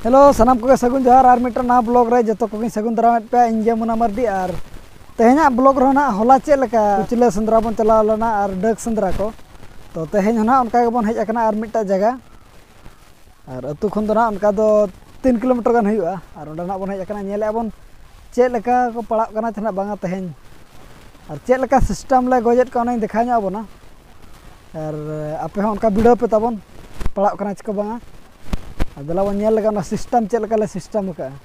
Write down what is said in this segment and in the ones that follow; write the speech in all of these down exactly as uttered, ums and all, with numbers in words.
Hello, ᱥᱟᱱᱟᱢ ᱠᱚᱜᱮ ᱥᱟᱹᱜᱩᱱ ᱡᱚᱦᱟᱨ᱾ ᱟᱨ ᱢᱤᱫᱴᱟᱝ ᱱᱟᱣᱟ ᱵᱞᱚᱜ ᱨᱮ ᱡᱚᱛᱚ ᱠᱚᱜᱮᱧ ᱥᱟᱹᱜᱩᱱ ᱫᱟᱨᱟᱢᱮᱫ ᱯᱮᱭᱟ᱾ ᱤᱧ ᱜᱮ ᱢᱩᱱᱟ ᱢᱟᱨᱰᱤ᱾ ᱟᱨ ᱛᱮᱦᱮᱧᱟᱜ ᱵᱞᱚᱜ ᱨᱮᱦᱚᱸ ᱱᱟᱜ ᱦᱚᱞᱟ ᱪᱮᱫ ᱞᱮᱠᱟ ᱠᱩᱪᱞᱟᱹ ᱥᱮᱸᱫᱽᱨᱟ ᱵᱚᱱ ᱪᱟᱞᱟᱣ ᱞᱮᱱᱟ ᱟᱨ ᱰᱟᱹᱠ ᱥᱮᱸᱫᱽᱨᱟ ᱠᱚ, ᱛᱚ ᱛᱮᱦᱮᱧ ᱦᱚᱸ ᱱᱟᱜ ᱚᱱᱠᱟ ᱜᱮᱵᱚᱱ ᱦᱮᱡ ᱟᱠᱟᱱᱟ ᱟᱨ ᱢᱤᱫᱴᱟᱝ ᱡᱟᱭᱜᱟ᱾ ᱟᱨ ᱟᱹᱛᱩ ᱠᱷᱚᱱ ᱫᱚ ᱱᱟᱜ ᱚᱱᱠᱟ ᱫᱚ ᱛᱤᱱ ᱠᱤᱞᱳᱢᱤᱴᱟᱨ ᱜᱟᱱ ᱦᱩᱭᱩᱜᱼᱟ᱾ ᱟᱨ ᱚᱸᱰᱮ ᱱᱟᱜ ᱵᱚᱱ ᱦᱮᱡ ᱟᱠᱟᱱᱟ, ᱧᱮᱞᱮᱫᱼᱟ ᱵᱚᱱ ᱪᱮᱫ ᱞᱮᱠᱟ ᱠᱚ ᱯᱟᱲᱟᱜ ᱠᱟᱱᱟ ᱪᱮ ᱱᱟᱜ ᱵᱟᱝᱟ ᱛᱮᱦᱮᱧ, ᱟᱨ ᱪᱮᱫ ᱞᱮᱠᱟ ᱥᱤᱥᱴᱮᱢ ᱞᱮ ᱜᱚᱡᱮᱫ ᱠᱚᱣᱟ ᱚᱱᱟᱧ ᱫᱮᱠᱷᱟᱣ ᱧᱚᱜ ᱟᱵᱚᱱᱟ᱾ ᱟᱨ ᱟᱯᱮ ᱦᱚᱸ ᱚᱱᱠᱟ ᱵᱤᱰᱟᱹᱣ ᱯᱮ ᱛᱟᱵᱚᱱ, ᱯᱟᱲᱟᱜ ᱠᱟᱱᱟ ᱪᱮ ᱠᱚ ᱵᱟᱝᱟ᱾ ᱟᱨ ᱫᱮᱞᱟ ᱵᱚᱱ ᱧᱮᱞ ᱞᱮᱜᱟ ᱚᱱᱟ ᱥᱤᱥᱴᱮᱢ ᱪᱮᱫ ᱞᱮᱠᱟ ᱞᱮ ᱥᱤᱥᱴᱮᱢ ᱟᱠᱟᱫᱼᱟ᱾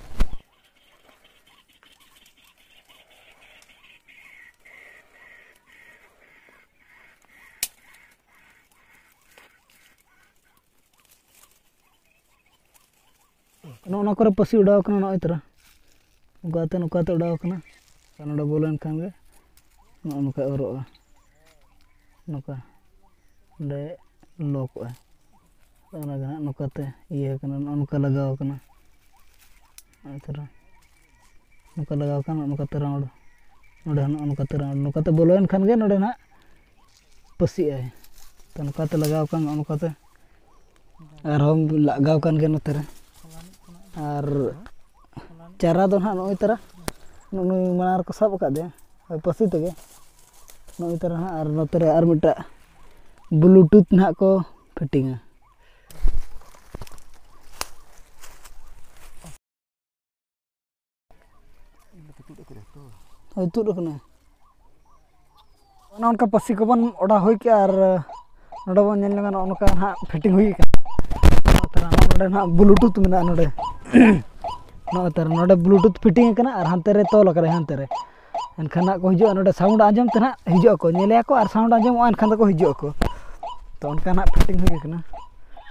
ᱱᱚᱜᱼᱚ ᱱᱚᱣᱟ ᱠᱚᱨᱮ ᱯᱟᱹᱥᱤ ᱚᱰᱟᱣ ᱟᱠᱟᱱᱟ, ᱱᱚᱜᱼᱚᱭ ᱛᱚᱨᱟ ᱱᱚᱝᱠᱟᱛᱮ, ᱱᱚᱝᱠᱟᱛᱮ ᱚᱰᱟᱣ ᱟᱠᱟᱱᱟ᱾ ᱟᱨ ᱱᱚᱰᱮ ᱵᱚᱞᱚᱭᱮᱱ ᱠᱷᱟᱱ ᱜᱮ ᱱᱚᱜᱼᱚ ᱱᱚᱝᱠᱟ ᱚᱨᱚᱜᱼᱟ, ᱱᱚᱝᱠᱟ ᱚᱸᱰᱮ ᱞᱚᱠᱚᱜᱼᱟ᱾ ᱚᱱᱟ ᱜᱮ ᱦᱟᱸᱜ ᱱᱚᱝᱠᱟᱛᱮ ᱤᱭᱟᱹ ᱠᱟᱱᱟ, ᱱᱚᱜᱼᱚ ᱱᱚᱝᱠᱟ ᱞᱟᱜᱟᱣ ᱟᱠᱟᱱᱟ᱾ ᱱᱚᱜᱼᱚᱭ ᱛᱚᱨᱟ ᱱᱚᱝᱠᱟ ᱞᱟᱜᱟᱣ ᱟᱠᱟᱱᱟ, ᱱᱚᱜᱼᱚ ᱱᱚᱝᱠᱟᱛᱮ ᱨᱟᱣᱩᱱᱰ, ᱱᱚᱰᱮ ᱦᱚᱸ ᱱᱚᱜᱼᱚ ᱱᱚᱝᱠᱟᱛᱮ ᱨᱟᱣᱩᱱᱰ, ᱱᱚᱝᱠᱟᱛᱮ ᱵᱚᱞᱚᱭᱮᱱ ᱠᱷᱟᱱ ᱜᱮ ᱱᱚᱰᱮ ᱱᱟᱜ ᱯᱟᱹᱥᱤᱜᱼᱟᱭ᱾ ᱛᱚ ᱱᱚᱝᱠᱟᱛᱮ ᱞᱟᱜᱟᱣ ᱟᱠᱟᱱ, ᱱᱚᱜᱼᱚ ᱱᱚᱝᱠᱟᱛᱮ ᱟᱨᱦᱚᱸ ᱞᱟᱜᱟᱣ ᱟᱠᱟᱱ ᱜᱮᱭᱟ ᱱᱚᱛᱮ ᱨᱮ᱾ ᱟᱨ ᱪᱟᱨᱟ ᱫᱚ ᱱᱟᱦᱟᱜ ᱱᱚᱜᱼᱚᱭ ᱛᱟᱨᱟ, ᱱᱩᱭ ᱢᱟᱲᱟᱝ ᱨᱮᱠᱚ ᱥᱟᱵ ᱟᱠᱟᱫᱮᱭᱟ ᱯᱟᱹᱥᱤ ᱛᱮᱜᱮ, ᱱᱚᱜᱼᱚᱭ ᱛᱟᱨᱟ ᱱᱟᱦᱟᱜ᱾ ᱟᱨ ᱱᱚᱛᱮ ᱨᱮ ᱟᱨ ᱢᱤᱫᱴᱟᱜ ᱵᱞᱩᱴᱩᱛᱷ ᱱᱟᱦᱟᱜ ᱠᱚ ᱯᱷᱤᱴᱤᱝᱟ᱾ ᱦᱳᱭ, ᱛᱩᱫ ᱟᱠᱟᱱᱟᱭ᱾ ᱚᱱᱮ ᱚᱱᱠᱟ ᱯᱟᱹᱥᱤ ᱠᱚᱵᱚᱱ ᱚᱰᱟᱣ ᱦᱩᱭ ᱠᱮᱜᱼᱟ ᱟᱨ ᱱᱚᱰᱮ ᱵᱚᱱ ᱧᱮᱞ ᱧᱟᱢᱟ, ᱱᱚᱜᱼᱚ ᱱᱚᱝᱠᱟ ᱱᱟᱦᱟᱜ ᱯᱷᱤᱴᱤᱝ ᱦᱩᱭ ᱟᱠᱟᱱᱟ᱾ ᱱᱚᱜᱼᱚ ᱛᱟᱨᱟ ᱱᱚᱰᱮ ᱱᱟᱦᱟᱜ ᱵᱞᱩᱴᱩᱛᱷ ᱢᱮᱱᱟᱜᱼᱟ ᱱᱚᱰᱮ᱾ ᱱᱚᱜᱼᱚ ᱛᱟᱨᱟ ᱱᱚᱰᱮ ᱵᱞᱩᱴᱩᱛᱷ ᱯᱷᱤᱴᱤᱝ ᱟᱠᱟᱱᱟ ᱟᱨ ᱦᱟᱱᱛᱮ ᱨᱮ ᱛᱚᱞ ᱟᱠᱟᱫᱟᱭ ᱦᱟᱱᱛᱮ ᱨᱮ᱾ ᱮᱱᱠᱷᱟᱱ ᱱᱟᱦᱟᱜ ᱠᱚ ᱦᱤᱡᱩᱜᱼᱟ, ᱱᱚᱰᱮ ᱥᱟᱣᱩᱱᱰ ᱟᱸᱡᱚᱢ ᱛᱮ ᱱᱟᱦᱟᱜ ᱦᱤᱡᱩᱜ ᱟᱠᱚ, ᱧᱮᱞᱮᱭᱟ ᱠᱚ ᱟᱨ ᱥᱟᱣᱩᱱᱰ ᱟᱸᱡᱚᱢᱚᱜᱼᱟ, ᱮᱱᱠᱷᱟᱱ ᱫᱚᱠᱚ ᱦᱤᱡᱩᱜ ᱟᱠᱚ᱾ ᱛᱚ ᱚᱱᱠᱟ ᱱᱟᱦᱟᱜ ᱯᱷᱤᱴᱤᱝ ᱦᱩᱭ ᱟᱠᱟᱱᱟ᱾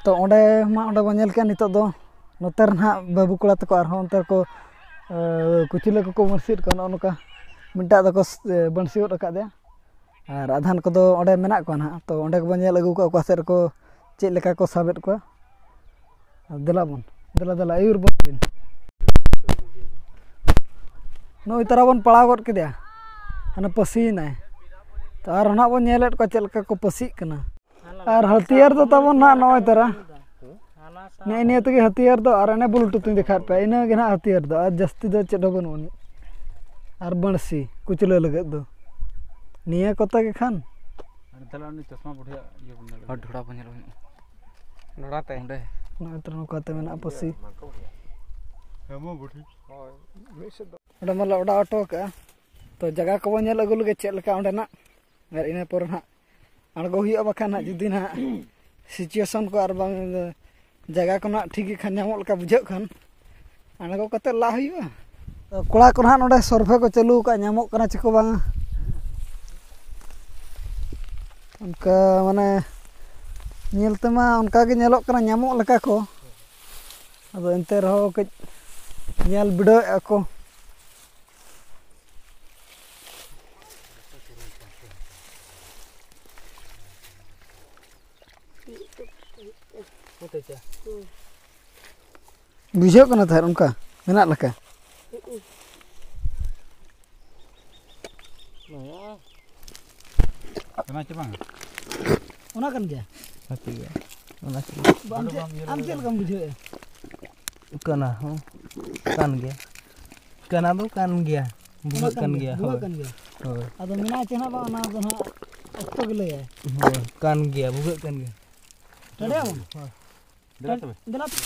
ᱛᱚ ᱚᱸᱰᱮ ᱢᱟ, ᱚᱸᱰᱮ ᱵᱚᱱ ᱧᱮᱞ ᱠᱮᱜᱼᱟ, ᱱᱤᱛᱚᱜ ᱫᱚ ᱱᱚᱛᱮ ᱨᱮ ᱱᱟᱦᱟᱜ ᱵᱟᱹᱵᱩ ᱠᱚᱲᱟ ᱛᱟᱠᱚ ᱟᱨᱦᱚᱸ ᱚᱱᱛᱮ ᱨᱮᱠᱚ, ᱮ, ᱠᱩᱪᱞᱟᱹ ᱠᱚᱠᱚ ᱵᱟᱹᱬᱥᱤᱭᱮᱫ ᱠᱚᱣᱟ᱾ ᱱᱚᱜᱼᱚ ᱱᱚᱝᱠᱟ ᱢᱤᱫᱴᱟᱜ ᱫᱚᱠᱚ ᱥ-, ᱮ, ᱵᱟᱹᱬᱥᱤ ᱜᱚᱫ ᱟᱠᱟᱫᱮᱭᱟ᱾ ᱟᱨ ᱟᱫᱷᱟᱱ ᱠᱚᱫᱚ ᱚᱸᱰᱮ ᱢᱮᱱᱟᱜ ᱠᱚᱣᱟ ᱱᱟᱦᱟᱜ, ᱛᱚ ᱚᱸᱰᱮ ᱜᱮᱵᱚᱱ ᱧᱮᱞ ᱟᱹᱜᱩ ᱠᱚᱣᱟ ᱚᱠᱟ ᱥᱮᱫ ᱨᱮᱠᱚ ᱪᱮᱫ ᱞᱮᱠᱟ ᱠᱚ ᱥᱟᱵᱮᱫ ᱠᱚᱣᱟ᱾ ᱫᱮᱞᱟ ᱵᱚᱱ, ᱫᱮᱞᱟ, ᱫᱮᱞᱟ, ᱟᱹᱭᱩᱨ ᱵᱚᱱ ᱵᱤᱱ᱾ ᱱᱚᱜᱼᱚᱭ ᱛᱟᱨᱟ ᱵᱚᱱ ᱯᱟᱲᱟᱣ ᱜᱚᱫ ᱠᱮᱫᱮᱭᱟ, ᱦᱟᱱᱮ ᱯᱟᱹᱥᱤᱭᱮᱱᱟᱭ᱾ ᱛᱚ ᱟᱨ ᱱᱟᱦᱟᱜ ᱵᱚᱱ ᱧᱮᱞᱮᱫ ᱠᱚᱣᱟ ᱪᱮᱫ ᱞᱮᱠᱟ ᱠᱚ ᱯᱟᱹᱥᱤᱜ ᱠᱟᱱᱟ᱾ ᱟᱨ ᱦᱟᱹᱛᱭᱟᱹᱨ ᱫᱚ ᱛᱟᱵᱚᱱ ᱱᱟᱦᱟᱜ ᱱᱚᱜᱼᱚᱭ ᱛᱟᱨᱟ᱾ ᱱᱮᱜᱼᱮ ᱱᱤᱭᱟᱹ ᱛᱮᱜᱮ ᱦᱟᱹᱛᱤᱭᱟᱹᱨ ᱫᱚ, ᱟᱨ ᱚᱱᱮ ᱵᱞᱩᱴᱩᱛᱷ ᱤᱧ ᱫᱮᱠᱷᱟᱣᱟᱫ ᱯᱮᱭᱟ, ᱤᱱᱟᱹ ᱜᱮ ᱱᱟᱦᱟᱜ ᱦᱟᱹᱛᱤᱭᱟᱹᱨ ᱫᱚ, ᱟᱨ ᱡᱟᱹᱥᱛᱤ ᱫᱚ ᱪᱮᱫ ᱦᱚᱸ ᱵᱟᱹᱱᱩᱜ ᱟᱹᱱᱤᱡ᱾ ᱟᱨ ᱵᱟᱹᱬᱥᱤ ᱠᱩᱪᱞᱟᱹ ᱞᱟᱹᱜᱤᱫ ᱫᱚ ᱱᱤᱭᱟᱹ ᱠᱚᱛᱮ ᱜᱮ ᱠᱷᱟᱱ᱾ ᱟᱨ ᱛᱟᱦᱞᱮ ᱩᱱᱤ ᱪᱚᱥᱢᱟ ᱵᱩᱰᱷᱤᱭᱟᱜ ᱤᱭᱟᱹ ᱵᱚᱱ ᱧᱮᱞ ᱦᱚᱲ ᱰᱷᱚᱲᱟ ᱵᱚᱱ ᱧᱮᱞ ᱦᱩᱭᱩᱜᱼᱟ᱾ ᱰᱷᱚᱲᱟ ᱛᱮ? ᱚᱸᱰᱮ᱾ ᱱᱚᱜᱼᱚᱭ ᱛᱚ ᱱᱚᱝᱠᱟ ᱛᱮ ᱢᱮᱱᱟᱜᱼᱟ ᱯᱟᱹᱥᱤ᱾ ᱦᱮᱸ, ᱢᱟ ᱵᱩᱰᱷᱤ᱾ ᱦᱳᱭ, ᱢᱤᱫ ᱥᱮᱫ ᱫᱚ᱾ ᱚᱸᱰᱮ ᱢᱟᱞᱮ ᱚᱰᱟᱣ ᱦᱚᱴᱚ ᱠᱟᱜᱼᱟ᱾ ᱛᱚ, ᱡᱟᱭᱜᱟ ᱠᱚᱵᱚᱱ ᱧᱮᱞ ᱟᱹᱜᱩ ᱞᱮᱜᱮ ᱪᱮᱫ ᱞᱮᱠᱟ ᱚᱸᱰᱮᱱᱟᱜ᱾ ᱟᱨ ᱤᱱᱟᱹ ᱯᱚᱨᱮ ᱱᱟᱦᱟᱜ ᱟᱬᱜᱚ ᱦᱩᱭᱩᱜᱼᱟ, ᱵᱟᱠᱷᱟᱱ ᱱᱟᱦᱟᱜ ᱡᱩᱫᱤ ᱱᱟᱦᱟᱜ situation ᱠᱚ ᱟᱨ ᱵᱟᱝ ᱡᱟᱭᱜᱟ ᱠᱚ ᱱᱟᱦᱟᱜ ᱴᱷᱤᱠ ᱜᱮ ᱠᱷᱟᱱ, ᱧᱟᱢᱚᱜ ᱞᱮᱠᱟ ᱵᱩᱡᱷᱟᱹᱜ ᱠᱷᱟᱱ, ᱟᱬᱜᱚ ᱠᱟᱛᱮ ᱞᱟ ᱦᱩᱭᱩᱜᱼᱟ᱾ ᱛᱚ, ᱠᱚᱲᱟ ᱠᱚ ᱱᱟᱦᱟᱜ ᱱᱚᱰᱮ survey ᱠᱚ ᱪᱟᱹᱞᱩ ᱟᱠᱟᱫᱼᱟ, ᱧᱟᱢᱚᱜ ᱠᱟᱱᱟ ᱪᱮ ᱠᱚ ᱵᱟᱝᱟ᱾ ᱚᱱᱠᱟ ᱢᱟᱱᱮ ᱧᱮᱞ ᱛᱮᱢᱟ ᱚᱱᱠᱟ ᱜᱮ ᱧᱮᱞᱚᱜ ᱠᱟᱱᱟ, ᱧᱟᱢᱚᱜ ᱞᱮᱠᱟ ᱠᱚ᱾ ᱟᱫᱚ ᱮᱱᱛᱮ ᱨᱮᱦᱚᱸ ᱠᱟᱹᱡ ᱧᱮᱞ ᱵᱤᱰᱟᱹᱣᱮᱫᱼᱟ ᱠᱚ᱾ ᱵᱩᱡᱷᱟᱹᱜ ᱠᱟᱱᱟ ᱛᱟᱦᱮᱸᱫ ᱚᱱᱠᱟ ᱢᱮᱱᱟᱜ ᱞᱮᱠᱟ᱾ ᱠᱟᱱᱟ ᱪᱮ ᱵᱟᱝ? ᱚᱱᱟ ᱠᱟᱱ ᱜᱮᱭᱟ᱾ ᱦᱟᱹᱛᱤ ᱜᱮ᱾ ᱚᱱᱟ ᱪᱮ ᱵᱟᱝ? ᱟᱢ ᱪᱮᱫ, ᱟᱢ ᱪᱮᱫ ᱞᱮᱠᱟᱢ ᱵᱩᱡᱷᱟᱹᱣᱮᱫᱼᱟ? ᱠᱟᱱᱟ ᱦᱚᱸ᱾ ᱠᱟᱱ ᱜᱮᱭᱟ᱾ ᱠᱟᱱᱟ ᱫᱚ ᱠᱟᱱ ᱜᱮᱭᱟ᱾ ᱚᱱᱟ ᱵᱷᱩᱜᱟᱹᱜ ᱠᱟᱱ ᱠᱟᱱ ᱜᱮᱭᱟ, ᱜᱮᱭᱟ, ᱵᱷᱩᱜᱟᱹᱜ ᱦᱳᱭ᱾ ᱠᱟᱱ ᱜᱮᱭᱟ᱾ ᱦᱳᱭ᱾ ᱟᱫᱚ ᱢᱮᱱᱟᱜᱼᱟ ᱪᱮ ᱱᱟᱦᱟᱜ ᱵᱟᱝ, ᱚᱱᱟ ᱫᱚ ᱱᱟᱦᱟᱜ ᱚᱠᱛᱚ ᱜᱮ ᱞᱟᱹᱭᱟᱭ᱾ ᱦᱳᱭ, ᱠᱟᱱ ᱜᱮᱭᱟ, ᱵᱷᱩᱜᱟᱹᱜ ᱠᱟᱱ ᱜᱮᱭᱟ᱾ ᱴᱟᱰᱮᱭᱟ ᱵᱚᱱ? ᱦᱳᱭ᱾ ᱫᱮᱞᱟ ᱛᱚᱵᱮ᱾ ᱫᱮᱞᱟ ᱛᱚᱵᱮ᱾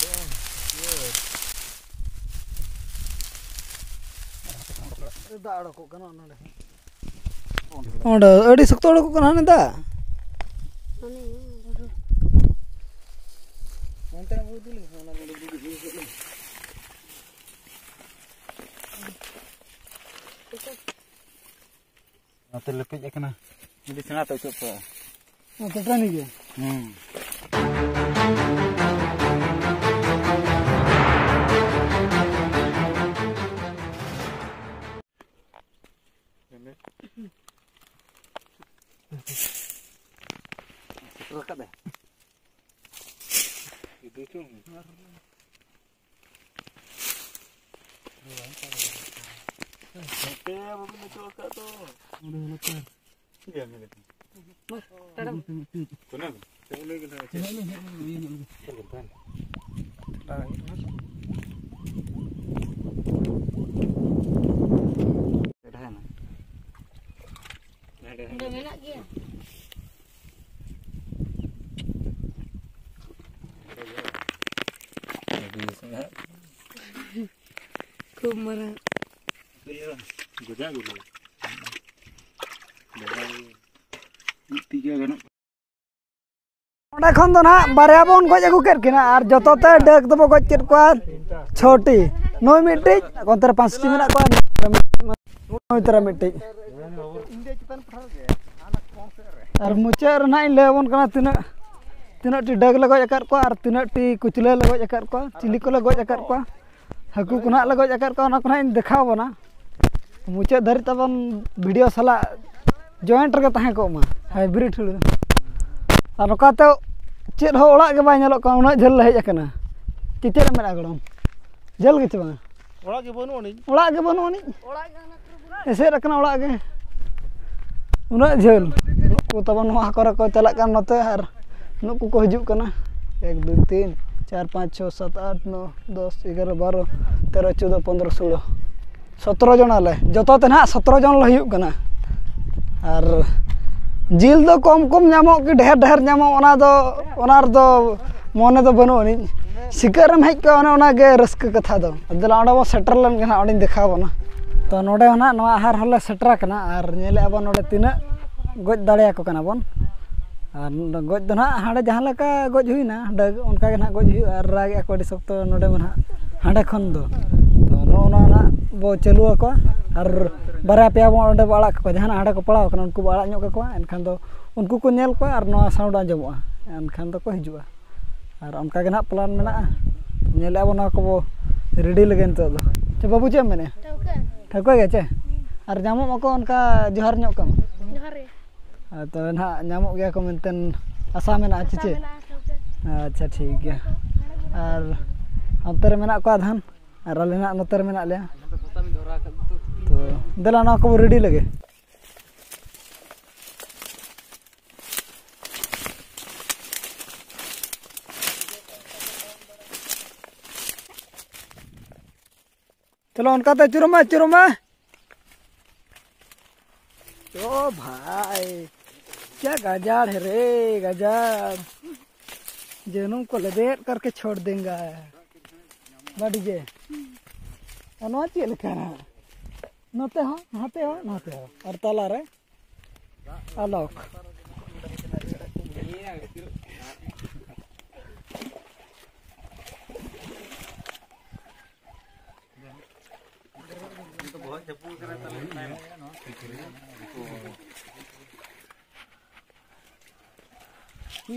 ᱫᱟᱜ ᱚᱰᱚᱠᱚᱜ ᱠᱟᱱᱟ ᱱᱚᱰᱮ᱾ ᱚᱸᱰᱮ ᱟᱹᱰᱤ ᱥᱚᱠᱛᱚ ᱚᱰᱚᱠᱚᱜ ᱠᱟᱱᱟ ᱦᱟᱱᱮ ᱫᱟᱜ᱾ ᱚᱱᱛᱮ ᱨᱮ ᱵᱩᱫ ᱞᱮ, ᱚᱱᱟ ᱱᱚᱰᱮ ᱵᱩᱫ ᱞᱮ᱾ ᱱᱚᱛᱮ ᱞᱮᱯᱮᱡ ᱟᱠᱟᱱᱟ᱾ ᱟᱹᱰᱤ ᱥᱮᱬᱟ ᱛᱮ ᱚᱪᱚᱜ ᱯᱮ᱾ ᱚ, ᱪᱟᱹᱴᱟᱹᱱᱤ ᱜᱮ᱾ ᱦᱩᱸ᱾ ᱨᱟᱠᱟᱵ ᱮ᱾ ᱱᱚᱛᱮ ᱵᱟᱵᱤᱱ ᱚᱪᱚᱜ ᱟᱠᱟᱫ ᱫᱚ᱾ ᱚᱸᱰᱮ ᱦᱚᱸ ᱱᱚᱛᱮ᱾ ᱴᱷᱤᱠ ᱜᱮᱭᱟ, ᱢᱮᱱ ᱞᱮᱠᱷᱟᱱ᱾ ᱛᱟᱲᱟᱢ᱾ ᱠᱚᱱᱮ ᱫᱚ? ᱚᱸᱰᱮ ᱢᱮᱱᱟᱜ ᱜᱮᱭᱟ᱾ ᱠᱷᱩᱵ ᱢᱟᱨᱟᱝ᱾ ᱚᱸᱰᱮ ᱠᱷᱚᱱ ᱫᱚ ᱱᱟᱦᱟᱜ ᱵᱟᱨᱭᱟ ᱵᱚᱱ ᱜᱚᱡ ᱟᱹᱜᱩ ᱠᱮᱫ ᱠᱤᱱᱟ, ᱟᱨ ᱡᱚᱛᱚ ᱛᱮ ᱰᱟᱹᱠ ᱫᱚᱵᱚ ᱜᱚᱡ ᱠᱮᱫ ᱠᱚᱣᱟ ᱪᱷᱚᱴᱤ᱾ ᱱᱩᱭ ᱢᱤᱫᱴᱤᱡ, ᱚᱱᱛᱮ ᱨᱮ ᱯᱟᱸᱪᱴᱤ ᱢᱮᱱᱟᱜ ᱠᱚᱣᱟ, ᱱᱩᱭ ᱛᱟᱨᱟ ᱢᱤᱫᱴᱤᱡ᱾ ᱟᱨ ᱢᱩᱪᱟᱹᱫ ᱨᱮ ᱱᱟᱦᱟᱜ ᱤᱧ ᱞᱟᱹᱭ ᱟᱵᱚᱱ ᱠᱟᱱᱟ ᱛᱤᱱᱟᱹᱜ, ᱛᱤᱱᱟᱹᱜ ᱴᱤ ᱰᱟᱹᱠ ᱞᱮ ᱜᱚᱡ ᱟᱠᱟᱫ ᱠᱚᱣᱟ ᱟᱨ ᱛᱤᱱᱟᱹᱜ ᱴᱤ ᱠᱩᱪᱞᱟᱹ ᱞᱮ ᱜᱚᱡ ᱟᱠᱟᱫ ᱠᱚᱣᱟ, ᱪᱤᱞᱤ ᱠᱚᱞᱮ ᱜᱚᱡ ᱟᱠᱟᱫ ᱠᱚᱣᱟ᱾ ᱦᱟᱹᱠᱩ ᱠᱚ ᱱᱟᱦᱟᱜ ᱞᱮ ᱜᱚᱡ ᱟᱠᱟᱫ ᱠᱚᱣᱟ, ᱚᱱᱟ ᱠᱚ ᱱᱟᱦᱟᱜ ᱤᱧ ᱫᱮᱠᱷᱟᱣ ᱟᱵᱚᱱᱟ᱾ ᱢᱩᱪᱟᱹᱫ ᱫᱷᱟᱹᱨᱤᱡ ᱛᱟᱵᱚᱱ ᱵᱷᱤᱰᱤᱭᱳ ᱥᱟᱞᱟᱜ ᱡᱚᱭᱮᱱᱴ ᱨᱮᱜᱮ ᱛᱟᱦᱮᱸ ᱠᱚᱜ ᱢᱟ, ᱦᱟᱭᱵᱨᱤᱰ ᱦᱩᱲᱩ᱾ ᱟᱨ ᱱᱚᱝᱠᱟ ᱛᱮ ᱪᱮᱫ ᱦᱚᱸ ᱚᱲᱟᱜ ᱜᱮ ᱵᱟᱭ ᱧᱮᱞᱚᱜ ᱠᱟᱱᱟ, ᱩᱱᱟᱹᱜ ᱡᱷᱟᱹᱞ ᱞᱮ ᱦᱮᱡ ᱟᱠᱟᱱᱟ᱾ ᱪᱮᱫ ᱪᱮᱫ ᱨᱮ ᱢᱮᱱᱟᱜᱼᱟ ᱜᱚᱲᱚᱢ? ᱡᱷᱟᱹᱞ ᱜᱮ ᱪᱮ ᱵᱟᱝ? ᱚᱲᱟᱜ ᱜᱮ ᱵᱟᱹᱱᱩᱜ ᱟᱹᱱᱤᱡ᱾ ᱚᱲᱟᱜ ᱜᱮ ᱵᱟᱹᱱᱩᱜ ᱟᱹᱱᱤᱡ᱾ ᱮᱥᱮᱫ ᱟᱠᱟᱱᱟ ᱚᱲᱟᱜ ᱜᱮ᱾ ᱩᱱᱟᱹᱜ ᱡᱷᱟᱹᱞ᱾ ᱱᱩᱠᱩ ᱛᱟᱵᱚᱱ ᱱᱚᱣᱟ ᱠᱚᱨᱮ ᱠᱚ ᱪᱟᱞᱟᱜ ᱠᱟᱱ ᱱᱚᱛᱮ, ᱟᱨ ᱱᱩᱠᱩ ᱠᱚ ᱦᱤᱡᱩᱜ ᱠᱟᱱᱟ᱾ ᱮᱠ, ᱫᱩᱭ, ᱛᱤᱱ, ᱪᱟᱨ, ᱯᱟᱸᱪ, ᱪᱷᱚ, ᱥᱟᱛ, ᱟᱴ, ᱱᱚ, ᱫᱚᱥ, ᱮᱜᱟᱨᱚ, ᱵᱟᱨᱚ, ᱛᱮᱨᱚ, ᱪᱳᱫᱽᱫᱚ, ᱯᱚᱱᱫᱽᱨᱚ, ᱥᱳᱞᱳ᱾ ᱥᱚᱛᱨᱚ ᱡᱚᱱ ᱟᱞᱮ᱾ ᱡᱚᱛᱚ ᱛᱮ ᱱᱟᱦᱟᱜ ᱥᱚᱛᱨᱚ ᱡᱚᱱ ᱞᱮ ᱦᱩᱭᱩᱜ ᱠᱟᱱᱟ᱾ ᱟᱨ ᱡᱤᱞ ᱫᱚ ᱠᱚᱢ ᱠᱚᱢ ᱧᱟᱢᱚᱜ ᱠᱤ ᱰᱷᱮᱨ ᱰᱷᱮᱨ ᱧᱟᱢᱚᱜ, ᱚᱱᱟ ᱫᱚ, ᱚᱱᱟ ᱨᱮᱫᱚ ᱢᱚᱱᱮ ᱫᱚ ᱵᱟᱹᱱᱩᱜ ᱟᱹᱱᱤᱡ᱾ ᱥᱤᱠᱟᱹᱨ ᱮᱢ ᱦᱮᱡ ᱠᱚᱜᱼᱟ, ᱚᱱᱮ ᱚᱱᱟ ᱜᱮ ᱨᱟᱹᱥᱠᱟᱹ ᱠᱟᱛᱷᱟ ᱫᱚ᱾ ᱫᱮᱞᱟ, ᱚᱸᱰᱮ ᱵᱚᱱ ᱥᱮᱴᱮᱨ ᱞᱮᱱ ᱜᱮ ᱱᱟᱦᱟᱜ, ᱚᱸᱰᱮᱧ ᱫᱮᱠᱷᱟᱣ ᱟᱵᱚᱱᱟ᱾ ᱛᱚ, ᱱᱚᱰᱮ ᱦᱚᱸ ᱱᱟᱦᱟᱜ ᱱᱚᱣᱟ ᱟᱦᱟᱨ ᱦᱚᱸᱞᱮ ᱥᱮᱴᱮᱨ ᱟᱠᱟᱱᱟ ᱟᱨ ᱧᱮᱞᱮᱫᱼᱟ ᱵᱚᱱ ᱱᱚᱰᱮ ᱛᱤᱱᱟᱹᱜ ᱜᱚᱡ ᱫᱟᱲᱮᱭᱟᱠᱚ ᱠᱟᱱᱟ ᱵᱚᱱ᱾ ᱟᱨ ᱱᱚᱰᱮ ᱜᱚᱡ ᱫᱚ ᱱᱟᱦᱟᱜ ᱦᱟᱸᱰᱮ ᱡᱟᱦᱟᱸ ᱞᱮᱠᱟ ᱜᱚᱡ ᱦᱩᱭᱱᱟ, ᱰᱟᱹᱜ ᱚᱱᱠᱟ ᱜᱮ ᱱᱟᱦᱟᱜ ᱜᱚᱡ ᱦᱩᱭᱩᱜᱼᱟ᱾ ᱟᱨ ᱨᱟᱜᱮᱫᱼᱟ ᱠᱚ ᱟᱹᱰᱤ ᱥᱚᱠᱛᱚ ᱱᱚᱰᱮ ᱢᱟ ᱱᱟᱦᱟᱜ ᱦᱟᱸᱰᱮ ᱠᱷᱚᱱ ᱫᱚ᱾ ᱛᱚ, ᱱᱚᱜᱼᱚ ᱱᱚᱣᱟ ᱱᱟᱦᱟᱜ ᱵᱚ ᱪᱟᱹᱞᱩ ᱟᱠᱚᱣᱟ ᱟᱨ ᱵᱟᱨᱭᱟ ᱯᱮᱭᱟ ᱵᱚᱱ ᱚᱸᱰᱮ ᱵᱚ ᱟᱲᱟᱜ ᱠᱟᱠᱚᱣᱟ᱾ ᱡᱟᱦᱟᱱᱟᱜ ᱦᱟᱸᱰᱮ ᱠᱚ ᱯᱟᱲᱟᱣ ᱟᱠᱟᱱᱟ, ᱩᱱᱠᱩ ᱵᱚ ᱟᱲᱟᱜ ᱧᱚᱜ ᱠᱟᱠᱚᱣᱟ᱾ ᱮᱱᱠᱷᱟᱱ ᱫᱚ ᱩᱱᱠᱩ ᱠᱚ ᱧᱮᱞ ᱠᱚᱣᱟ ᱟᱨ ᱱᱚᱣᱟ ᱥᱟᱣᱩᱱᱰ ᱟᱸᱡᱚᱢᱚᱜᱼᱟ, ᱮᱱᱠᱷᱟᱱ ᱫᱚᱠᱚ ᱦᱤᱡᱩᱜᱼᱟ᱾ ᱟᱨ ᱚᱱᱠᱟ ᱜᱮ ᱱᱟᱦᱟᱜ ᱯᱞᱟᱱ ᱢᱮᱱᱟᱜᱼᱟ᱾ ᱧᱮᱞᱮᱫᱼᱟ ᱵᱚᱱ ᱱᱚᱣᱟ ᱠᱚᱵᱚ ᱨᱮᱰᱤ ᱞᱟᱹᱜᱤᱫ ᱱᱤᱛᱚᱜ ᱫᱚ᱾ ᱪᱮ ᱵᱟᱹᱵᱩ, ᱪᱮᱫ ᱮᱢ ᱢᱮᱱᱮᱫᱼᱟ? ᱴᱷᱟᱹᱣᱠᱟᱹ᱾ ᱴᱷᱟᱹᱣᱠᱟᱹ ᱜᱮ ᱪᱮ? ᱟᱨ ᱧᱟᱢᱚᱜ ᱢᱟᱠᱚ ᱚᱱᱠᱟ ᱡᱚᱦᱟᱨ ᱧᱚᱜ ᱠᱟᱜ ᱢᱮ᱾ ᱡᱚᱦᱟᱨ ᱜᱮ᱾ ᱟᱨ ᱛᱚᱵᱮ ᱱᱟᱦᱟᱜ ᱧᱟᱢᱚᱜ ᱜᱮᱭᱟ ᱠᱚ ᱢᱮᱱᱛᱮ ᱟᱥᱟ ᱢᱮᱱᱟᱜᱼᱟ, ᱪᱮ ᱟᱥᱟ ᱪᱮᱫ? ᱢᱮᱱᱟᱜᱼᱟ, ᱴᱷᱟᱹᱣᱠᱟᱹ᱾ ᱟᱪᱪᱷᱟ, ᱴᱷᱤᱠ ᱜᱮᱭᱟ᱾ ᱟᱨ ᱚᱱᱛᱮ ᱨᱮ ᱢᱮᱱᱟᱜ ᱠᱚᱣᱟ ᱟᱫᱷᱟᱱ, ᱟᱨ ᱟᱞᱮ ᱱᱟᱦᱟᱜ ᱱᱚᱛᱮ ᱨᱮ ᱢᱮᱱᱟᱜ ᱞᱮᱭᱟ᱾ ᱛᱚ ᱫᱮᱞᱟ, ᱱᱚᱣᱟ ᱠᱚᱵᱚ ᱨᱮᱰᱤ ᱞᱮᱜᱮ᱾ ᱪᱚᱞᱚ, ᱚᱱᱠᱟᱛᱮ ᱟᱹᱪᱩᱨᱚᱜ ᱢᱟ, ᱟᱹᱪᱩᱨᱚᱜ ᱢᱟ᱾ ᱳ ᱵᱷᱟᱭ, ᱠᱭᱟ ᱜᱟᱡᱟᱲ ᱦᱮ ᱨᱮ, ᱜᱟᱡᱟᱲ᱾ ᱡᱟᱹᱱᱩᱢ ᱠᱚ ᱞᱮᱵᱮᱫ ᱠᱟᱨᱠᱮ ᱪᱷᱳᱲ ᱫᱮᱝᱜᱟ᱾ ᱵᱟᱰᱤ ᱡᱮ᱾ ᱟᱨ ᱱᱚᱣᱟ ᱪᱮᱫ ᱞᱮᱠᱟ? ᱱᱚᱛᱮ ᱦᱚᱸ, ᱱᱚᱛᱮ ᱦᱚᱸ, ᱱᱚᱛᱮ ᱦᱚᱸ᱾ ᱟᱨ ᱛᱟᱞᱟ ᱨᱮ ᱟᱞᱚᱠ᱾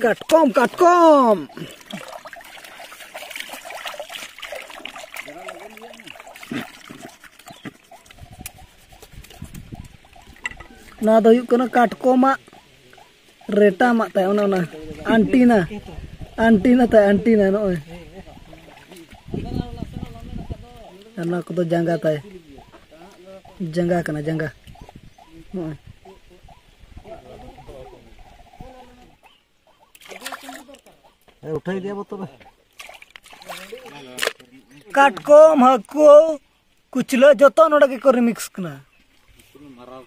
ᱠᱟᱴᱠᱚᱢ, ᱠᱟᱴᱠᱚᱢ᱾ ᱱᱚᱣᱟ ᱫᱚ ᱦᱩᱭᱩᱜ ᱠᱟᱱᱟ ᱠᱟᱴᱠᱚᱢᱟᱜ ᱨᱮᱴᱟ ᱢᱟᱜ ᱛᱟᱭ, ᱚᱱᱟ, ᱚᱱᱟ ᱟᱱᱴᱤᱱᱟ, ᱟᱱᱴᱤᱱᱟ ᱛᱟᱭ, ᱟᱱᱴᱤᱱᱟ ᱱᱚᱜᱼᱚᱭ᱾ ᱟᱨ ᱱᱚᱣᱟ ᱠᱚᱫᱚ ᱡᱟᱸᱜᱟ ᱛᱟᱭ, ᱡᱟᱸᱜᱟ ᱠᱟᱱᱟ, ᱡᱟᱸᱜᱟ᱾ ᱱᱚᱜᱼᱚᱭ᱾ ᱮ, ᱩᱴᱷᱟᱹᱭ ᱤᱫᱤᱭᱟᱵᱚ ᱛᱚᱵᱮ᱾ ᱠᱟᱴᱠᱚᱢ, ᱦᱟᱹᱠᱩ, ᱠᱩᱪᱞᱟᱹ ᱡᱚᱛᱚ ᱱᱚᱰᱮ ᱜᱮᱠᱚ ᱨᱤᱢᱤᱠᱥ ᱠᱟᱱᱟ᱾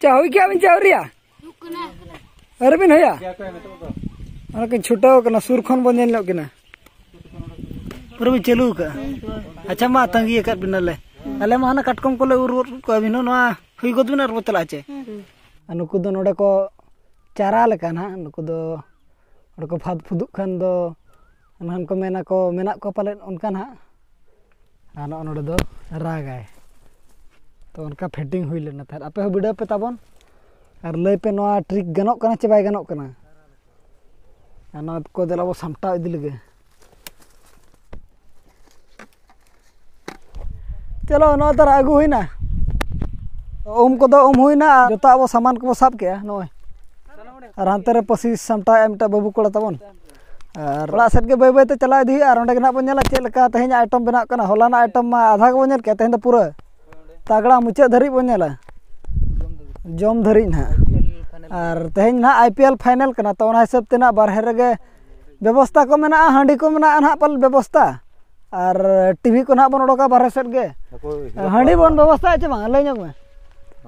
ᱪᱟ ᱦᱩᱭ ᱠᱮᱜᱼᱟ ᱵᱤᱱ ᱪᱟ ᱟᱹᱣᱨᱤᱭᱟ? ᱟᱹᱣᱨᱤ ᱵᱤᱱ ᱦᱩᱭᱟ? ᱚᱱᱟ ᱠᱤᱱ ᱪᱷᱩᱴᱟᱹᱣ ᱠᱟᱱᱟ, ᱥᱩᱨ ᱠᱷᱚᱱ ᱵᱚᱱ ᱧᱮᱞ ᱧᱚᱜ ᱠᱤᱱᱟ᱾ ᱯᱩᱨᱟᱹ ᱵᱤᱱ ᱪᱟᱹᱞᱩ ᱟᱠᱟᱫᱼᱟ? ᱟᱪᱪᱷᱟ, ᱢᱟ ᱛᱟᱺᱜᱤ ᱟᱠᱟᱫ ᱵᱤᱱᱟᱞᱮ᱾ ᱟᱞᱮ ᱢᱟ ᱦᱟᱱᱟ ᱠᱟᱴᱠᱚᱢ ᱠᱚᱞᱮ ᱩᱨ ᱜᱚᱫ ᱠᱚᱣᱟ, ᱟᱹᱵᱤᱱ ᱦᱚᱸ ᱱᱚᱣᱟ ᱦᱩᱭ ᱜᱚᱫ ᱵᱤᱱ ᱟᱨ ᱵᱚ ᱪᱟᱞᱟᱜᱼᱟ ᱪᱮ? ᱟᱨ ᱱᱩᱠᱩ ᱫᱚ ᱱᱚᱰᱮ ᱠᱚ ᱪᱟᱨᱟ ᱞᱮᱠᱟ ᱱᱟᱦᱟᱜ, ᱱᱩᱠᱩ ᱫᱚ ᱚᱸᱰᱮ ᱠᱚ ᱯᱷᱟᱫ ᱯᱷᱩᱫᱩᱜ ᱠᱷᱟᱱ ᱫᱚ ᱮᱱᱠᱷᱟᱱ ᱠᱚ ᱢᱮᱱᱟ ᱠᱚ, ᱢᱮᱱᱟᱜ ᱠᱚᱣᱟ ᱯᱟᱞᱮᱫ ᱚᱱᱠᱟ ᱱᱟᱦᱟᱜ᱾ ᱟᱨ ᱱᱚᱜᱼᱚ ᱱᱚᱰᱮ ᱫᱚ ᱨᱟᱜᱟᱭ᱾ ᱛᱚ ᱚᱱᱠᱟ ᱯᱷᱮᱰᱤᱝ ᱦᱩᱭ ᱞᱮᱱᱟ ᱛᱟᱦᱮᱸᱫ᱾ ᱟᱯᱮ ᱦᱚᱸ ᱵᱤᱰᱟᱹᱣ ᱯᱮ ᱛᱟᱵᱚᱱ ᱟᱨ ᱞᱟᱹᱭ ᱯᱮ ᱱᱚᱣᱟ ᱴᱨᱤᱠ ᱜᱟᱱᱚᱜ ᱠᱟᱱᱟ ᱪᱮ ᱵᱟᱭ ᱜᱟᱱᱚᱜ ᱠᱟᱱᱟ᱾ ᱟᱨ ᱱᱚᱣᱟ ᱠᱚ ᱫᱮᱞᱟ ᱵᱚ ᱥᱟᱢᱴᱟᱣ ᱤᱫᱤ ᱞᱮᱜᱮ᱾ ᱪᱚᱞᱚ, ᱱᱚᱜᱼᱚᱭ ᱛᱟᱨᱟ ᱟᱹᱜᱩ ᱦᱩᱭᱱᱟ᱾ ᱩᱢ ᱠᱚᱫᱚ ᱩᱢ ᱦᱩᱭᱱᱟ ᱟᱨ ᱡᱚᱛᱚ ᱟᱵᱚ ᱥᱟᱢᱟᱱ ᱠᱚᱵᱚ ᱥᱟᱵ ᱠᱮᱜᱼᱟ ᱱᱚᱜᱼᱚᱭ᱾ ᱟᱨ ᱦᱟᱱᱛᱮ ᱨᱮ ᱯᱟᱹᱥᱤ ᱥᱟᱢᱴᱟᱣᱮᱫᱼᱟ ᱢᱤᱫᱴᱟᱝ ᱵᱟᱹᱵᱩ ᱠᱚᱲᱟ ᱛᱟᱵᱚᱱ᱾ ᱟᱨ ᱚᱲᱟᱜ ᱥᱮᱫ ᱜᱮ ᱵᱟᱹᱭ ᱵᱟᱹᱭ ᱛᱮ ᱪᱟᱞᱟᱣ ᱤᱫᱤ ᱦᱩᱭᱩᱜᱼᱟ᱾ ᱟᱨ ᱚᱸᱰᱮ ᱜᱮ ᱱᱟᱦᱟᱜ ᱵᱚᱱ ᱧᱮᱞᱟ ᱪᱮᱫ ᱞᱮᱠᱟ ᱛᱮᱦᱮᱧ ᱟᱭᱴᱮᱢ ᱵᱮᱱᱟᱜ ᱠᱟᱱᱟ᱾ ᱦᱚᱞᱟᱱᱟᱜ ᱟᱭᱴᱮᱢ ᱢᱟ ᱟᱫᱷᱟ ᱜᱮᱵᱚᱱ ᱧᱮᱞ ᱠᱮᱜᱼᱟ, ᱛᱮᱦᱮᱧ ᱫᱚ ᱯᱩᱨᱟᱹ ᱛᱟᱜᱲᱟ ᱢᱩᱪᱟᱹᱫ ᱫᱷᱟᱹᱨᱤᱡ ᱵᱚᱱ ᱧᱮᱞᱟ᱾ ᱡᱚᱢ ᱫᱷᱟᱹᱵᱤᱡ᱾ ᱡᱚᱢ ᱫᱷᱟᱹᱨᱤᱡ ᱱᱟᱦᱟᱜ᱾ ᱟᱨ ᱛᱮᱦᱮᱧ ᱱᱟᱦᱟᱜ ᱟᱭ ᱯᱤ ᱮᱞ ᱯᱷᱟᱭᱱᱮᱞ ᱠᱟᱱᱟ, ᱛᱚ ᱚᱱᱟ ᱦᱤᱥᱟᱹᱵ ᱛᱮ ᱱᱟᱦᱟᱜ ᱵᱟᱨᱦᱮ ᱨᱮᱜᱮ ᱵᱮᱵᱚᱥᱛᱟ ᱠᱚ ᱢᱮᱱᱟᱜᱼᱟ, ᱦᱟᱺᱰᱤ ᱠᱚ ᱢᱮᱱᱟᱜᱼᱟ ᱱᱟᱦᱟᱜ ᱯᱟᱞᱮ ᱵᱮᱵᱚᱥᱛᱟ᱾ ᱟᱨ ᱴᱤᱵᱷᱤ ᱠᱚ ᱱᱟᱦᱟᱜ ᱵᱚᱱ ᱚᱰᱚᱠᱟ ᱵᱟᱨᱦᱮ ᱥᱮᱫ ᱜᱮ᱾ ᱦᱟᱺᱰᱤ ᱵᱚᱱ ᱵᱮᱵᱚᱥᱛᱷᱟᱭᱟ ᱪᱮ ᱵᱟᱝ? ᱞᱟᱹᱭ ᱧᱚᱜ ᱢᱮ᱾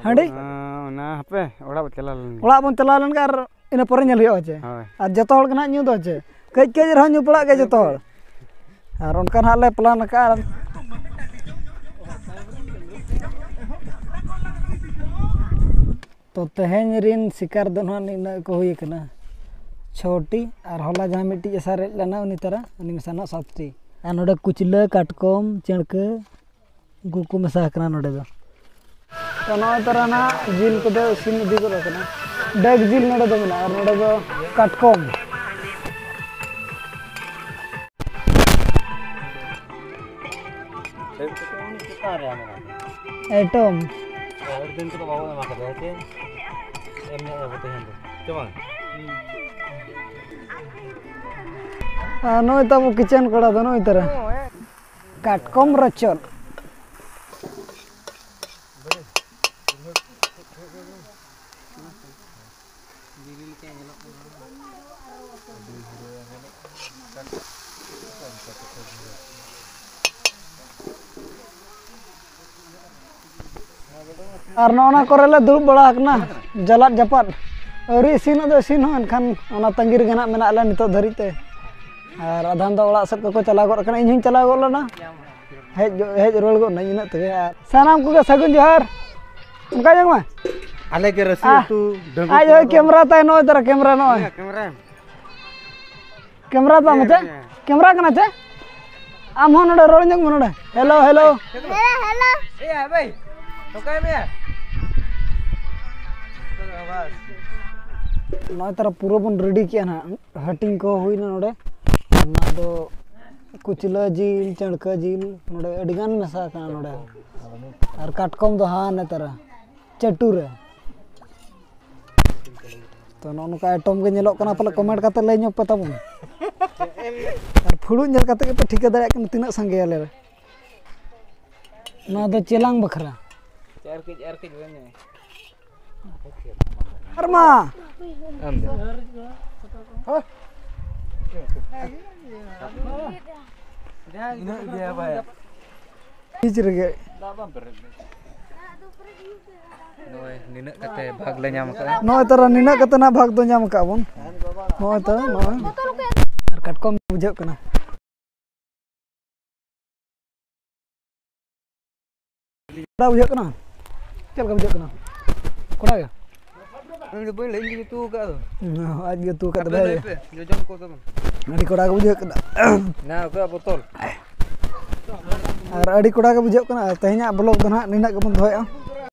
ᱦᱟᱺᱰᱤ? ᱦᱮᱸ, ᱚᱱᱟ ᱦᱟᱯᱮ ᱚᱲᱟᱜ ᱵᱚᱱ ᱪᱟᱞᱟᱣ ᱞᱮᱱ ᱜᱮ᱾ ᱚᱲᱟᱜ ᱵᱚᱱ ᱪᱟᱞᱟᱣ ᱞᱮᱱ ᱜᱮ ᱟᱨ ᱤᱱᱟᱹ ᱯᱚᱨᱮ ᱧᱮᱞ ᱦᱩᱭᱩᱜᱼᱟ ᱪᱮ᱾ ᱦᱳᱭ᱾ ᱟᱨ ᱡᱚᱛᱚ ᱦᱚᱲ ᱜᱮ ᱱᱟᱦᱟᱜ ᱧᱩ ᱫᱚ ᱪᱮ, ᱠᱟᱹᱡ ᱠᱟᱹᱡ ᱨᱮᱦᱚᱸ ᱧᱩ ᱯᱟᱲᱟᱜ ᱜᱮ ᱡᱚᱛᱚ ᱦᱚᱲ᱾ ᱟᱨ ᱚᱱᱠᱟ ᱱᱟᱦᱟᱜ ᱞᱮ ᱯᱞᱟᱱ ᱟᱠᱟᱫᱼᱟ᱾ ᱛᱚ, ᱛᱮᱦᱮᱧ ᱨᱤᱱ ᱥᱤᱠᱟᱨ ᱫᱚ ᱱᱟᱦᱟᱜ ᱱᱤᱱᱟᱹᱜ ᱠᱚ ᱦᱩᱭ ᱟᱠᱟᱱᱟ, ᱪᱷᱚᱴᱤ, ᱟᱨ ᱦᱚᱞᱟ ᱡᱟᱦᱟᱸ ᱢᱤᱫᱴᱤᱡ ᱮ ᱥᱟᱨᱮᱡ ᱞᱮᱱᱟ ᱩᱱᱤ ᱛᱟᱨᱟ, ᱩᱱᱤ ᱢᱮᱥᱟ ᱱᱟᱦᱟᱜ ᱥᱟᱛᱴᱤ᱾ ᱟᱨ ᱱᱚᱰᱮ ᱠᱩᱪᱞᱟᱹ, ᱠᱟᱴᱠᱚᱢ, ᱪᱟᱹᱬᱠᱟᱹ, ᱩᱱᱠᱩ ᱠᱚ ᱢᱮᱥᱟ ᱟᱠᱟᱱᱟ ᱱᱚᱰᱮ ᱫᱚ᱾ ᱛᱚ, ᱱᱚᱜᱼᱚᱭ ᱛᱟᱨᱟ ᱱᱟᱦᱟᱜ ᱡᱤᱞ ᱠᱚᱫᱚ ᱤᱥᱤᱱ ᱤᱫᱤ ᱜᱚᱫ ᱟᱠᱟᱱᱟ᱾ ᱰᱟᱹᱠ ᱡᱤᱞ ᱱᱚᱰᱮ ᱫᱚ ᱢᱮᱱᱟᱜᱼᱟ, ᱟᱨ ᱱᱚᱰᱮ ᱫᱚ ᱠᱟᱴᱠᱚᱢ᱾ ᱮᱴᱚᱢ᱾ ᱟᱨ ᱱᱚᱜᱼᱚᱭ ᱛᱟᱵᱚ ᱠᱤᱪᱮᱱ ᱠᱚᱲᱟ ᱫᱚ ᱱᱚᱜᱼᱚᱭ ᱛᱟᱨᱟ᱾ ᱠᱟᱴᱠᱚᱢ ᱨᱚᱪᱚᱫ᱾ ᱟᱨ ᱱᱚᱜᱼᱚ ᱱᱟ ᱠᱚᱨᱮ ᱞᱮ ᱫᱩᱲᱩᱵ ᱵᱟᱲᱟ ᱟᱠᱟᱱᱟ, ᱡᱟᱞᱟᱫ ᱡᱟᱯᱟᱫ᱾ ᱟᱹᱣᱨᱤ ᱤᱥᱤᱱᱚᱜ ᱫᱚ ᱤᱥᱤᱱ ᱦᱚᱸ, ᱮᱱᱠᱷᱟᱱ ᱚᱱᱟ ᱛᱟᱺᱜᱤ ᱨᱮᱜᱮ ᱱᱟᱜ ᱢᱮᱱᱟᱜ ᱞᱮᱭᱟ ᱱᱤᱛᱚᱜ ᱫᱷᱟᱹᱨᱤᱡ ᱛᱮ᱾ ᱟᱨ ᱟᱫᱷᱟᱱ ᱫᱚ ᱚᱲᱟᱜ ᱥᱮᱫ ᱠᱚᱠᱚ ᱪᱟᱞᱟᱣ ᱜᱚᱫ ᱟᱠᱟᱱᱟ, ᱤᱧ ᱦᱚᱸᱧ ᱪᱟᱞᱟᱣ ᱜᱚᱫ ᱞᱮᱱᱟ, ᱦᱮᱡ ᱜᱚ-, ᱦᱮᱡ ᱨᱩᱣᱟᱹᱲ ᱜᱚᱫ ᱱᱟᱹᱧ ᱤᱱᱟᱹᱜ ᱛᱮᱜᱮ᱾ ᱟᱨ ᱥᱟᱱᱟᱢ ᱠᱚᱜᱮ ᱥᱟᱹᱜᱩᱱ ᱡᱚᱦᱟᱨ, ᱚᱱᱠᱟ ᱧᱚᱜ ᱢᱟ᱾ ᱟᱞᱮ ᱜᱮ ᱨᱟᱹᱥᱤ ᱟᱦ, ᱟᱹᱛᱩ ᱰᱟᱺᱜᱩ ᱟᱡ ᱦᱚᱸ ᱠᱚᱲᱟ ᱫᱚ᱾ ᱠᱮᱢᱨᱟ ᱛᱟᱭ ᱱᱚᱜᱼᱚᱭ ᱛᱟᱨᱟ, ᱠᱮᱢᱨᱟ ᱱᱚᱜᱼᱚᱭ᱾ ᱤᱭᱟᱹ, ᱠᱮᱢᱨᱟ᱾ ᱠᱮᱢᱨᱟ ᱛᱟᱢ ᱪᱮ? ᱠᱮᱢᱨᱟ ᱠᱟᱱᱟ ᱪᱮ? ᱟᱢ ᱦᱚᱸ ᱱᱚᱰᱮ ᱨᱚᱲ ᱧᱚᱜ ᱢᱮ ᱱᱚᱰᱮ᱾ Hello, hello. Hello, hello. ᱮ, ᱦᱮᱸ ᱵᱷᱟᱹᱭ, ᱱᱚᱝᱠᱟᱭ ᱢᱮ᱾ ᱱᱚᱜᱼᱚᱭ ᱛᱟᱨᱟ ᱯᱩᱨᱟᱹ ᱵᱚᱱ ᱨᱮᱰᱤ ᱠᱮᱜᱼᱟ ᱱᱟᱦᱟᱜ᱾ ᱦᱟᱹᱴᱤᱧ ᱠᱚ ᱦᱩᱭᱱᱟ ᱱᱚᱰᱮ᱾ ᱚᱱᱟ ᱫᱚ ᱠᱩᱪᱞᱟᱹ ᱡᱤᱞ, ᱪᱟᱹᱲᱠᱟᱹ ᱡᱤᱞ, ᱱᱚᱰᱮ ᱟᱹᱰᱤᱜᱟᱱ ᱢᱮᱥᱟ ᱟᱠᱟᱱᱟ ᱱᱚᱰᱮ᱾ ᱟᱨ ᱠᱟᱴᱠᱚᱢ ᱫᱚ ᱦᱟᱱᱮ ᱛᱟᱨᱟ ᱪᱟᱹᱴᱩ ᱨᱮ᱾ ᱛᱚ, ᱱᱚᱜᱼᱚ ᱱᱚᱝᱠᱟ ᱟᱭᱴᱚᱢ ᱜᱮ ᱧᱮᱞᱚᱜ ᱠᱟᱱᱟ, ᱯᱟᱞᱮ ᱠᱚᱢᱮᱱᱴ ᱠᱟᱛᱮ ᱞᱟᱹᱭ ᱧᱚᱜ ᱯᱮ ᱛᱟᱵᱚᱱ᱾ ᱟᱨ ᱯᱷᱩᱲᱩᱜ ᱧᱮᱞ ᱠᱟᱛᱮ ᱜᱮᱯᱮ ᱴᱷᱤᱠᱟᱹ ᱫᱟᱲᱮᱭᱟᱜ ᱠᱟᱱᱟ ᱛᱤᱱᱟᱹᱜ ᱥᱟᱸᱜᱮᱭᱟᱞᱮ᱾ ᱱᱚᱣᱟ ᱫᱚ ᱪᱮᱞᱟᱝ ᱵᱟᱠᱷᱨᱟ᱾ ᱟᱨ ᱠᱟᱹᱡ, ᱟᱨ ᱠᱟᱹᱡ ᱵᱟᱹᱧ ᱟᱨ ᱢᱟ᱾ ᱮᱢ ᱫᱮ᱾ ᱤᱱᱟᱹᱜ ᱜᱮᱭᱟ ᱵᱷᱟᱭ᱾ ᱵᱤᱪ ᱨᱮᱜᱮ᱾ ᱱᱚᱜᱼᱚᱭ ᱱᱤᱱᱟᱹᱜ ᱠᱟᱛᱮ ᱵᱷᱟᱜᱽ ᱞᱮ ᱧᱟᱢ ᱟᱠᱟᱫᱟ᱾ ᱱᱚᱜᱼᱚᱭ ᱛᱟᱨᱟ ᱱᱤᱱᱟᱹᱜ ᱠᱟᱛᱮ ᱱᱟᱜ ᱵᱷᱟᱜᱽ ᱫᱚ ᱧᱟᱢ ᱟᱠᱟᱫ ᱵᱚᱱ᱾ ᱱᱚᱜᱼᱚᱭ ᱛᱟᱨᱟ ᱱᱚᱜᱼᱚᱭ᱾ ᱟᱨ ᱠᱟᱴᱠᱚᱢ ᱵᱩᱡᱷᱟᱹᱜ ᱠᱟᱱᱟ᱾ ᱠᱚᱲᱟ ᱵᱩᱡᱷᱟᱹᱜ ᱠᱟᱱᱟ? ᱪᱮᱫ ᱞᱮᱠᱟ ᱵᱩᱡᱷᱟᱹᱜ ᱠᱟᱱᱟ? ᱠᱚᱲᱟ ᱜᱮ? ᱤᱧ ᱫᱚ ᱵᱟᱹᱧ ᱞᱟᱹᱭ, ᱤᱧ ᱜᱮᱧ ᱩᱛᱩ ᱟᱠᱟᱫ ᱫᱚ᱾ ᱦᱩᱸ, ᱟᱡ ᱜᱮ ᱩᱛᱩ ᱟᱠᱟᱫ ᱟᱯᱮ ᱫᱚ ᱞᱟᱹᱭ ᱵᱷᱟᱭ᱾ ᱯᱮ, ᱡᱚᱡᱚᱢ ᱠᱚ ᱛᱟᱵᱚᱱ᱾ ᱟᱹᱰᱤ ᱠᱚᱲᱟ ᱜᱮ ᱵᱩᱡᱷᱟᱹᱜ ᱠᱟᱱᱟ᱾ ᱱᱟ, ᱚᱠᱚᱭᱟᱜ ᱵᱚᱛᱚᱞ? ᱟᱨ ᱟᱹᱰᱤ ᱠᱚᱲᱟ ᱜᱮ ᱵᱩᱡᱷᱟᱹᱜ ᱠᱟᱱᱟ᱾ ᱛᱮᱦᱮᱧᱟᱜ vlog ᱫᱚ ᱱᱟᱦᱟᱜ ᱱᱤᱱᱟᱹᱜ ᱜᱮᱵᱚᱱ ᱫᱚᱦᱚᱭᱮᱜᱼᱟ᱾